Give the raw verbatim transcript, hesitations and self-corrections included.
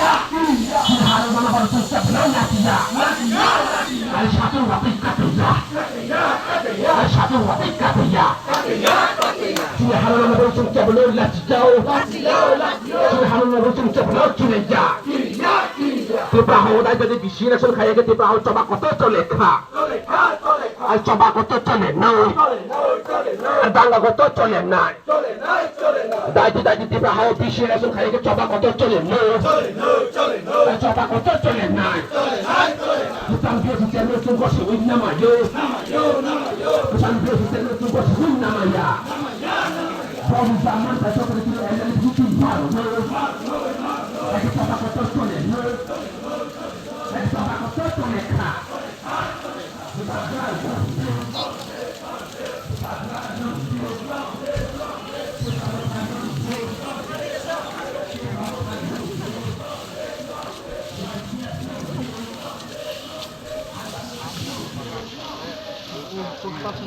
Chini harok mano bai chwng kebo no lachiya. Ai satung watwi katuya. Ai satung watwi katuya. Chini harok mano bai chwng kebo no lachiya. Chini harok mano bai chwng kebo no kiriya. Tipra hao dai dai bisi election khaiya khe Tipra hao choba kotor chole kha. Ai choba kotor chole nai. Ai danga kotor chole nai. Daiti daiti Tipra hao bisi election khaiya khe choba kotor chole nai. Ai choba kotor chole nai. Bwsang B S F chairman chwng gosogwi namayo. Bwsang B S F chairman chwng gosogwi namaya. Boni jaman ta chokri kiri M L A bisi tin paro nai. Ai choba kotor chole nai. Ai choba kotor chole kha.